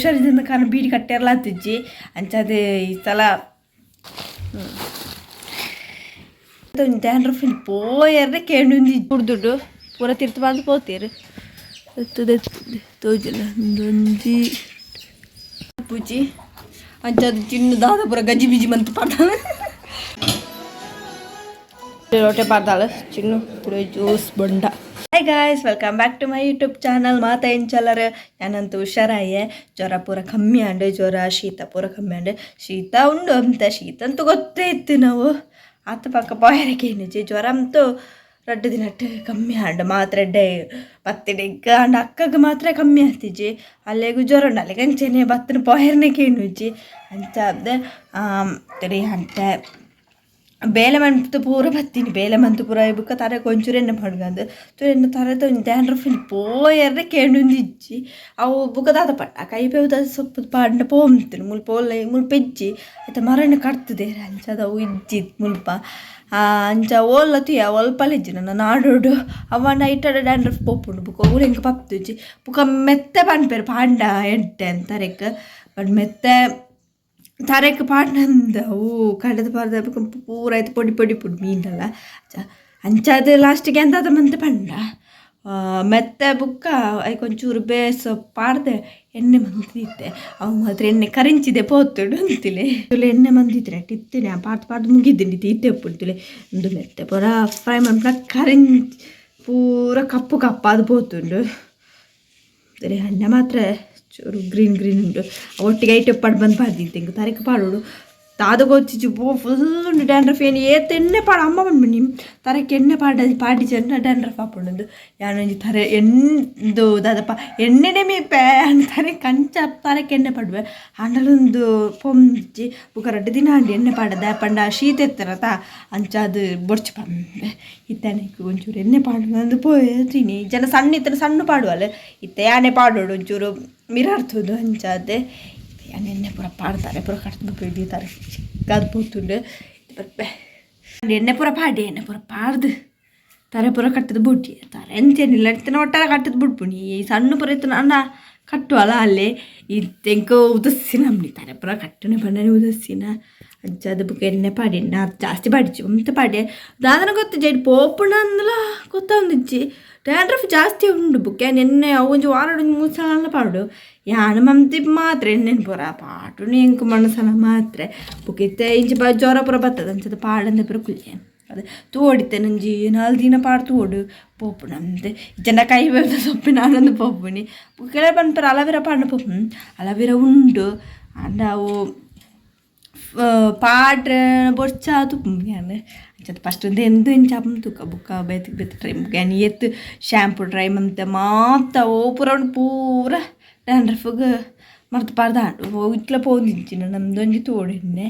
ಹುಷಾರಿದ್ದ ಕಾರಣ ಬೀಡಿ ಕಟ್ಟೆರ್ಲ ಆತಿಜ್ಜಿ ಅಂಚಾದ ಈ ಸಲ ಡ್ಯಾಂಡ್ರಫ್ ಪೋಯರ್ರೆ ಕೇಂಡುಂದಿ ಕುಡ್ದುಡು ಪೂರ ತಿರ್ತು ಬಂದು ಪೋತೀರು ತೋಜಿಲ್ಲ ಒಂದೊಂಜಿ ಪೂಜಿ ಅಂಚಾದ ಚಿನ್ನ ದಾದ ಪೂರ ಗಜಿ ಬಿಜಿ ಮಂತು ಪಾಡ್ದಾಳ ರೋಟೆ ಪಾಡ್ದಾಳ ಚಿನ್ನು ಪೂರ ಜ್ಯೂಸ್ ಬೊಂಡ. Hi guys, welcome back to my YouTube channel. ಮಾತ ಎಂಚಲರ್? ನಾನಂತೂ ಹುಷಾರಾಯೆ. ಜ್ವರ ಪೂರ ಕಮ್ಮಿ ಆಂಡ್, ಜ್ವರ ಶೀತ ಪೂರ ಕಮ್ಮಿ ಆಂಡ್. ಶೀತ ಉಂಡು ಅಂತ, ಶೀತ ಅಂತೂ ಗೊತ್ತೇ ಇತ್ತು ನಾವು ಆತ ಪಕ್ಕ ಬಾಯರಕ್ಕೆ ಏನಿಜಿ. ಜ್ವರ ಅಂತೂ ರಡ್ಡು ದಿನಟ್ಟು ಕಮ್ಮಿ ಆಂಡ್. ಮಾತ್ರೆ ಎಡ್ಡೆ ಬತ್ತಿನ ಆಂಡ. ಅಕ್ಕಗೆ ಮಾತ್ರ ಕಮ್ಮಿ ಆತಿಜಿ, ಅಲ್ಲೆಗು ಜ್ವರ ಉಂಡು. ಅಲ್ಲಿಗೆ ಅಂಚೆನೆ ಬತ್ತಿನ ಪೋಯರ್ನೆ ಕೇನುಜ್ಜಿ. ಅಂಚ ಅಂತೆ ಬೇಲೆ ಮಂತು ಪೂರ ಬತ್ತೀನಿ. ಬೇಲೆ ಮಂತು ಪೂರ ಬುಕ್ಕ ತರೆಗೆ ಒಂಚೂರು ಎಣ್ಣೆ ಪಡ್ಗಂದು ಚೂರು ಎಣ್ಣೆ ತರೆದ ಡ್ಯಾಂಡ್ರಫ್ ಪೋಯರ್ರೆ ಕೇಂಡುಂದಿಜ್ಜಿ. ಅವು ಬುಕ್ಕ ದಾದ ಪಟ್ಟ ಕೈ ಬೇವುದ ಸೊಪ್ಪು ಪಾಂಡ ಪೋಂತೀನಿ ಮುಲ್ಪ ಒಲ್ಲೆ ಮುಲ್ಪ ಇಜ್ಜಿ ಆಯ್ತಾ ಮರಣ ಕಟ್ತದೆ. ಅಂಚದ ಅವು ಇಜ್ಜಿ ಮುಲ್ಪ. ಅಂಚ ಓಲ್ಲ ತುಯ ಒಲ್ಪಲ ಇಜ್ಜಿ ನನ್ನ ನಾಡೋಡು. ಅವ ನೈಟಡ ಡ್ಯಾಂಡ್ರಫ್ ಪೋಪುಂಡು. ಬುಕ್ಕ ಅವು ಎಂಕ್ ಪಪ್ತುಜ್ಜಿ. ಬುಕ್ಕ ಮೆತ್ತೆ ಪನ್ಪೆರ್ ಪಾಂಡ ಎಡ್ಡೆ ಅಂತರೆಕ್, ಬಟ್ ಮೆತ್ತೆ ತರೆಕ್ ಪಾಡ್ನಂದ ಅವು ಕಡದ ಪಾಡ್ದ ಪೂರ ಆಯ್ತು ಪೊಡಿ ಪೊಡಿ ಪುಡಿ ಮೀನಲ್ಲ. ಅಂಚಾದ ಲಾಸ್ಟಿಗೆ ಎಂತಾದ ಮಂತೆ ಪಂಡ ಮೆತ್ತೆ ಬುಕ್ಕ ಐಕ್ ಒಂಚೂರು ಬೇಸ ಪಾಡ್ದೆ ಎಣ್ಣೆ ಮಂತಿತ್ತೆ. ಅವು ಮಾತ್ರ ಎಣ್ಣೆ ಕರಿಂಚಿದೆ ಪೋತುಡು ಅಂತಿಲೆ. ತುಲೆ ಎಣ್ಣೆ ಮಂದಿದ್ರೆ ಇತ್ತೇನೆ ಪಾಡ್ದು ಪಾಡ್ದು ಮುಗಿದ್ದೀನಿ ಇತ್ತೆ ಉಪ್ಪುಂತುಲೆ. ಒಂದು ಮೆತ್ತೆ ಪೂರ ಫ್ರೈ ಮನ್ಪುನ ಕರಿಂಚ್ ಪೂರ ಕಪ್ಪು ಕಪ್ಪಾದ ಪೋತುಂಡು. ಸರಿ, ಎಣ್ಣೆ ಮಾತ್ರ ಚೂರು ಗ್ರೀನ್ ಗ್ರೀನ್ ಉಂಟು. ಒಟ್ಟಿಗೆ ಐಟು ಪಾಡ್ ಬಂದು ಪಾಡ್ದಿಂತೆ ಇಂಕ್ ತರೆಕ್ ಪಾಡೋಡು ದಾದ ಗೊತ್ತಿಜ್ಜಿ. ಪೋ ಫುಲ್ ಉಂಡು ಡ್ಯಾಂಡ್ರಫ್. ಏನು ಏತ್ ಎಣ್ಣೆ ಪಾಡ ಅಮ್ಮ ಪನ್ಪುನಿ, ತರೆಕ್ ಎಣ್ಣೆ ಪಾಡ ಪಾಡಿ ಚೆನ್ನ ಡ್ಯಾಂಡ್ರಫ್ ಆಪುಂಡು. ಯಾನೊಂಜಿ ತರೆ ಎಂದು ದಾದಪ್ಪ ಎಣ್ಣೆನೆ ಮೀಪೆ ತರೆ ಕಂಚ ತರೆಕ್ ಎಣ್ಣೆ ಪಾಡುವೆ ಆಂಡಲೊಂದು ಪೊಂಜಿ. ಬೊಕ ರಡ್ಡ್ ದಿನ ಆಂಡ್ ಎಣ್ಣೆ ಪಾಡದ ಪಂಡ ಶೀತ ಇತ್ತರತ, ಅಂಚ ಅದು ಬೊಡ್ಚಿ ಪಂದೆ. ಇತ್ತನೆಕ್ ಒಂಚೂರು ಎಣ್ಣೆ ಪಾಡುವಂದು ಪೋತೀನಿ. ಜನ ಸಣ್ಣ ಇತ್ತನ ಸಣ್ಣ ಪಾಡುವಲ್ಲ, ಇತ್ತೆ ಯಾನೆ ಪಾಡೋಡು ಒಂಚೂರು ಮಿರಾರ್ತುದು. ಅಂಚಾದೆ ಯಾನ್ ಎಣ್ಣೆ ಪೂರ ಪಾಡ್ತಾರೆ ಪೂರ ಕಟ್ದು ಬಿಡ್ತಾರೆ ಚಿಕ್ಕದು ಪೋತುಂಡು ಬರ್ಪೆ. ಎಣ್ಣೆ ಪೂರ ಪಾಡಿ, ಎಣ್ಣೆ ಪೂರ ಪಾಡ್ದು ತರೆ ಪೂರ ಕಟ್ಟದ ಬುಡ್ಡಿ. ತರೆ ಎಂಚೇನಿಲ್ಲ, ಇತ್ತನ ಒಟ್ಟಾರೆ ಕಟ್ಟದ ಬುಡ್ಪುನಿ. ಈ ಸಣ್ಣ ಪೂರ ಇತ್ತನ ಅಣ್ಣ ಕಟ್ಟುವಲ್ಲ ಅಲ್ಲೇ ಇತ್ತೆಂಕ ಉದಸ್ಸಿನ ಅಮ್ನಿ ತರೆ ಪೂರ ಕಟ್ಟನೆ ಬಣ್ಣನೆ ಉದಸ್ಸಿನ. ಅಂಚಾದ ಬುಕ್ಕ ಎಣ್ಣೆ ಪಾಡಿ ನಾ ಜಾಸ್ತಿ ಪಾಡಿಚ್ಚು ಒಂತೆ ಪಾಡಿ. ದಾದನ ಗೊತ್ತು ಜೈಡ್ ಪೋಪುಣ ಅಂದಲ ಗೊತ್ತೊಂದಿಜ್ಜಿ. ಡ್ಯಾಂಡ್ರಫ್ ಜಾಸ್ತಿ ಉಂಡು. ಬುಕ್ಕ ಎಣ್ಣೆ ಅವು ಒಂಜಿ ವಾರಡ್ ಒಂಜಿ ಮೂರು ಸಲ ಪಾಡು. ಯಾನ್ ಮಂತಿ ಮಾತ್ರ ಎಣ್ಣೆನ್ ಪೂರ ಪಾಡುನಿ ಎಂಕ್ ಮನಸಲ ಮಾತ್ರ. ಬುಕ್ಕ ಇತ್ತೆ ಇಂಚ ಜ್ವರ ಪೂರ ಬತ್ತದ, ಅಂಚದ ಪಾಡಂದೆ ಪೂರ ಕುಲ್ಲೆ. ಅದು ತೋಡಿತ್ತೆ ನಂಜಿ ನಾಲ್ ದಿನ ಪಾಡ್ ತೋಡು ಪೋಪುಣ ಅಂತೆ. ಜನ ಕೈ ಬೇದ ಸೊಪ್ಪಿನ ಆನಂದ ಪೋಪುನಿ. ಕೆಲ ಪನ್ಪೆರ್ ಅಲವೆರ ಪಾಡ್ನ ಪೋಪು. ಅಲವೆರ ಉಂಡು ಆಂಡ ಅವು ಪಾಡ್ರೆ ಬೊಡ್ಚಾದ್ ಯಾನ್ ಅಂಚದ ಫಸ್ಟ್ ಎಂದ್ ಇಂಚ ತೂಕ. ಬುಕ್ಕ ಬೇತೆ ಬೇತೆ ಟ್ರೈ ಯಾನ್ ಏತ್ ಶಾಂಪು ಟ್ರೈ ಮಂತೆ ಮಾತ ಓ ಪೂರ ಉಂಡು. ಪೂರ ಡ್ಯಾಂಡ್ರಫ್ಗ್ ಮರ್ತ್ ಪಾಡ್ದಾಂಡ್ ಇತ್ಲ ಪೋವೊಂದಿಜ್ಜಿ ನಮ್ದೊಂಜಿ ತೋಡು ಎಣ್ಣೆ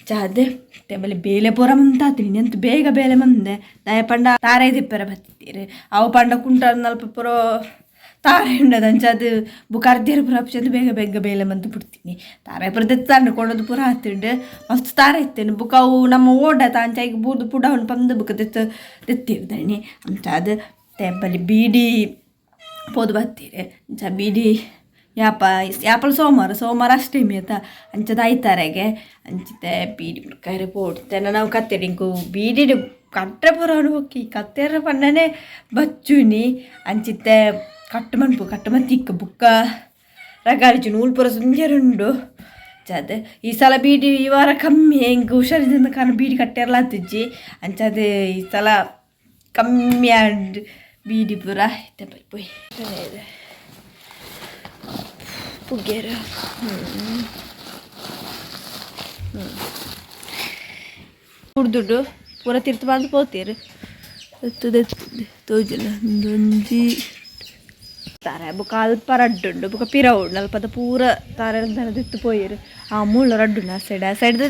ಚಾದೆ ಟೇಬಲ್. ಬೇಲೆ ಪೂರ ಮಂತಾತಿನಿ ಎಂತ ಬೇಗ ಬೇಲೆ ಮಂದೆ. ದಾಯೆ ಪಂಡ ತಾರೆ ದಿಪ್ಪೆರೆ ಬತ್ತಿತ್ತೀರ್. ಅವು ಪಂಡ ಕುಂಟರ್ನಲ್ಪ ಪೂರ ತಾರೆ ಉಂಡದ. ಅಂಚಾದ್ ಬುಕ್ಕ ಅರ್ಧೇರ್ ಪೂರ ಅಪ್ಚಂದ್ ಬೇಗ ಬೇಗ ಬೇಲೆ ಮಂತ್ ಬಿಡ್ತೀನಿ. ತಾರೆ ಪೂರ ದೆತ್ತಾಂಡ್ ಕೊಡೋದು ಪೂರ ಆತುಂಡು. ಮಸ್ತ್ ತಾರೆ ಇತ್ತೇನೆ. ಬುಕ್ಕ ಅವು ನಮ್ಮ ಓಡತ ಅಂಚ ಐಕ್ ಬೂರ್ದು ಪುಡ ಉಂಡು ಪಂದ್ ಬುಕ್ಕ ದೆತ್ತು ದೆತ್ತಿರ್ದಣಿ. ಅಂಚಾದ್ ಟೇಬಲ್ ಬೀಡಿ ಪೋದು ಬತ್ತೀರ್. ಅಂಚ ಬೀಡಿ ಯಾಪ ಯಾಪಲ ಸೋಮವಾರ ಸೋಮವಾರ ಅಷ್ಟಮಿ ಆತ, ಅಂಚದ ಐತಾರೆಗೆ ಅಂಚಿತೆ ಬೀಡಿ ಮುಡ್ಕಾಯರೆ ಪೋಡ್ತೆ. ನಾವು ಕತ್ತೆರ್ ಇಂಕು ಬೀಡಿಡ್ ಕಟ್ರೆ ಪೂರ ಹೋಗಿ ಕತ್ತೆರ ಪಂಡನೆ ಬಚ್ಚುನಿ. ಅಂಚಿತ್ತೆ ಕಟ್ಟು ಮನ್ಪು ಕಟ್ಟು ಮತ್ತಿಕ್ಕ ಬುಕ್ಕ ರಗಾಳಿಚು ನೂಲು ಪೂರ ಸುಂಜರುಂಡು ಅಂಚಾದ್ ಈ ಸಲ ಬೀಡಿ ಈ ವಾರ ಕಮ್ಮಿ. ಎಂಕ್ ಹುಷಾರಿದ್ದ ಕಾರಣ ಬೀಡಿ ಕಟ್ಟೆರ್ಲ ಆತಿಜ್ಜಿ. ಅಂಚಾದ್ ಈ ಸಲ ಕಮ್ಮಿ ಆಂಡ್ ಬೀಡಿ ಪೂರ. ಇತ್ತೆ ಪೋಯ್ ಪುಗ್ಗೆರ್ ಕುಡ್ದುಡು ಪೂರ ತಿರ್ತು ಬಂದು ಪೋತೀರ್ ತೋಜಿಲ್ಲ ಒಂದೊಂಜಿ ತಾರೆ. ಬೊಕ ಅಲ್ಪ ರಡ್ಡ್ ಉಂಡು, ಬೊಕ ಪಿರ ಉಂಡು. ಅಲ್ಪದ ಪೂರ ತಾರೆ ದೆತ್ತು ಪೋಯೆರ್. ಆ ಮೂಲ ರಡ್ಡ್ ಉಂಡು. ಆ ಸೈಡ್ ಆ ಸೈಡ್ ದ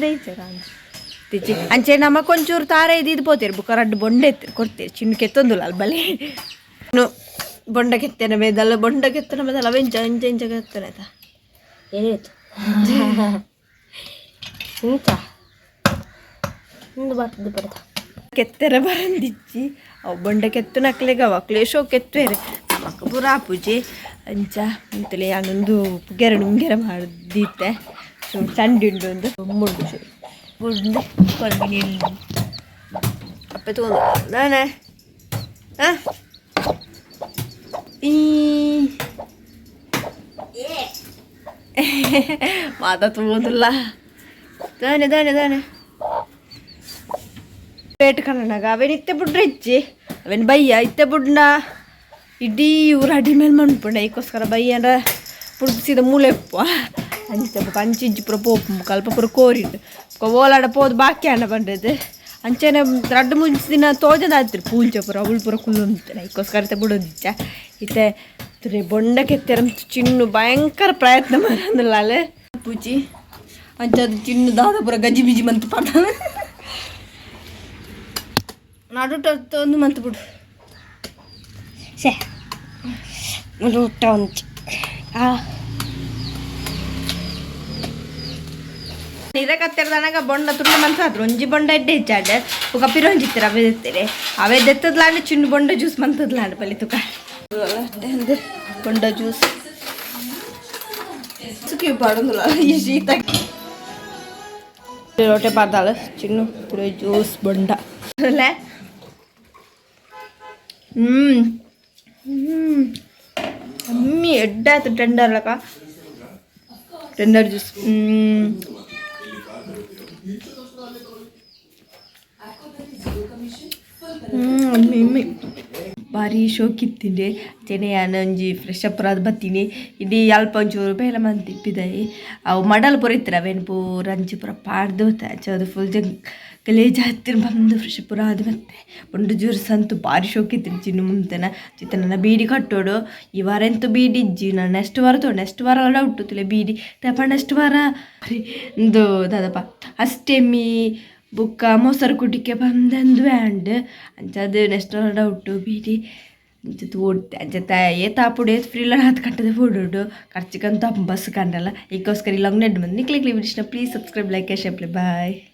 ತಿಚ್ಚಿ ಅಂಚೆ ನಮಕ್ ಒಂಚೂರು ತಾರೆ ಇದ್ದು ಪೋತೇರು. ಬೊಕ ರಡ್ಡ್ ಬೊಂಡೆ ಕೊಡ್ತೇರು. ಚಿನ್ನು ಕೆತ್ತೊಂದುಲ್ಲ ಅಲ್ ಬಲೆ ಬೊಂಡ ಕೆತ್ತೇನೆ ಬೇದಲ್ಲ ಬೊಂಡ ಕೆತ್ತನ ಬೇದಲ್ಲ ಅವ ಇಂಚ ಇಂಚ ಇಂಚ ಕೆತ್ತನೆ ಆಯ್ತಾ. ಏನಾಯ್ತು ಇಂಚ ಇಂದು ಬರ್ತದೆ ಬರ್ತಾ ಕೆತ್ತೆರ ಬರಂದಿಜ್ಜಿ. ಅವು ಬೊಂಡ ಕೆತ್ತುನ ಅಕ್ಲೆಗ್ ಅವು ಅಕ್ಲೆ ಶೋ ಕೆತ್ತುವೆರ್. ಮಕ್ಕ ಪೂರ ಆಪುಜಿ ಅಂಚ ಅಂತಲೇ ಯಾನೊಂದು ಪುಗೆರೆ ನುಂಗೆರೆ ಮಾಡಿದ್ದೆ ಚೂರು ಚಂಡಿ ಉಂಡು ಒಂದು ಮುಡ್ಡು ಚೂರು ಬುಡ್ದು ಕೊರ್ಬಿನಿ ಅಪ್ಪೆ ತಗೊಂಡು ನಾನೇ ಆ ಈ ಮಾತಾ ತಗೊಂದಿಲ್ಲ ದಾನೆ ದಾನೆ ದಾನೆ ಪೇಟ್ ಕನ್ನಡಾಗ ಅವೇನು ಇತ್ತೆ ಬುಡ್ರೆ ಇಚ್ಚಿ ಅವೇನು ಬಯ್ಯ ಇತ್ತೆ ಬುಡ್ನ ಇಡೀ ಊರು ಅಡಿ ಮೇಲೆ ಮನ್ಪುಂಡ ಐಕ್ಕೋಸ್ಕರ ಬಯ್ಯ ಅಂದ್ರ ಬುಡ್ದು ಸೀದಾ ಮೂಲೆ ಉಪ್ಪು ಅಂಚ ಬೊಕ ಅಂಚಿಂಚಿ ಪೂರ ಪೋಪು ಅಲ್ಪ ಪೂರ ಕೋರಿಡು ಬೊಕ ಓಲಾಡ ಪೋದು ಬಾಕಿ ಅಣ್ಣ ಬಂದದ್ದು ಅಂಚೆನೆ ರಡ್ಡು ಮುಂಚೆ ದಿನ ತೋಜದ ಆಯ್ತು ಪೂಂಚೆ ಪೂರ ಅವಳು ಪೂರ ಕುಲ್ಲುಂತು ಐಕ್ಕೋಸ್ಕರ ಇತ್ತೆ ಬಿಡೋದಿಚ್ಚ ಇತ್ತೆ ತುರೆ ಬೊಂಡ ಕೆತ್ತೆರ ಚಿನ್ನು ಭಯಂಕರ ಪ್ರಯತ್ನ ಮಾಡಂದಿಲ್ಲ ಪೂಜಿ ಅಂಚದು ಚಿನ್ನು ದಾದ ಪೂರ ಗಜಿ ಬಿಜಿ ಮಂತು ಪಾಡ ನಡುಟ ಒಂದು ಮಂತು ಬಿಡು ಸೆ ಊಟ ಉಂಟು ಆ ನೀರ ಕತ್ತೆರ್ದನಗ ಬೊಂಡ ತುಂಡು ಮಂತಾದ್ರು ಒಂಜಿ ಬೊಂಡ ಎಡ್ಡೆ ಹೆಚ್ಚಾಡೆ ಬೊಕ ಪಿರೊಂಜಿತ್ತರ ಅವೇ ದೆತ್ತೆರೆ ಅವೇ ದೆತ್ತದ್ಲಾಂಡ ಚಿನ್ನು ಬೊಂಡ ಜ್ಯೂಸ್ ಮಂತದ್ಲಾಂಡ ಪಲ್ಲಿ ತುಕ ಬೊಂಡ ಜ್ಯೂಸ್ ಸುಖಿ ಪಾಡೊಂದುಲ್ಲ ಈ ಶೀತ ರೋಟೆ ಪಾಡ್ದಾಳ ಚಿನ್ನು ಪೂರ ಜ್ಯೂಸ್ ಬೊಂಡ ಅಲ್ಲ ಹ್ಮ್ ಹ್ಮ್ ಅಮ್ಮಿ ಎಡ್ಡೆ ಆಯ್ತು ಟೆಂಡರ್ ಲಕ ಟೆಂಡರ್ ಜ್ಯೂಸ್ ಹ್ಮ್ ಅಮ್ಮಿ ಅಮ್ಮಿ ಭಾರಿ ಶೋಕಿತ್ತಿಂಡೆ ಅಂಚೆನೆ ಯಾನ್ ಒಂಜಿ ಫ್ರೆಶ್ ಅಪ್ ಆದ್ ಬತ್ತೀನಿ ಇಡೀ ಅಲ್ಪ ಒಂಚೂರು ಬೇಲೆ ಮಂತಿಪ್ಪಿದಾಯಿ ಅವು ಮಡಲ್ ಪೂರ ಇತ್ತರ ಅವೇನು ಪೂರ ಅಂಚಿ ಪೂರ ಪಾಡ್ದು ಅಂಚ ಅದು ಫುಲ್ ಜಂಗ್ ಗಲೀಜ್ ಆತಿನ ಬಂದು ಫ್ರೆಶ್ ಪೂರ ಅದು ಮತ್ತೆ ಬೊಂಡು ಜ್ಯೂಸ್ ಅಂತೂ ಭಾರಿ ಶೋಕಿತ್ತಿನ ಚಿನ್ನು ಮುಂತೆನ ಚಿತ್ತ ನನ್ನ ಬೀಡಿ ಕಟ್ಟೋಡು ಈ ವಾರ ಎಂತೂ ಬೀಡಿ ಇಜ್ಜಿ ನಾನು ನೆಕ್ಸ್ಟ್ ವಾರ ತೋ ನೆಕ್ಸ್ಟ್ ವಾರ ಡೌಟು ತುಲೆ ಬೀಡಿ ತಪ್ಪ ನೆಕ್ಸ್ಟ್ ವಾರ ಇಂದು ದಾದಪ್ಪ ಅಷ್ಟೆಮಿ ಬುಕ್ಕ ಮೊಸರು ಕುಟಿಕೆ ಬಂದಂದು ಆ್ಯಂಡ್ ಅಂಚ ಅದು ನೆಕ್ಸ್ಟ್ ವಾರ ಡೌಟು ಬೀಡಿ ಅಂಚ ತೋಡ್ತೆ ಅಂಚ ಏತ್ ಆಪುಡು ಏತ್ ಫ್ರೀಲ ಹತ್ತು ಕಟ್ಟದೆ ಫೋಡುಡು ಖರ್ಚಿಗಂತೂ ಬಸ್ ಕಂಡಲ್ಲ ಈಗೋಸ್ಕರ ಇಲ್ಲ ನೆಡ್ ಬಂದು ನಿಕ್ಲಿಕ್ಲಿ ವಿಡಿಯೋನ please subscribe like share bye.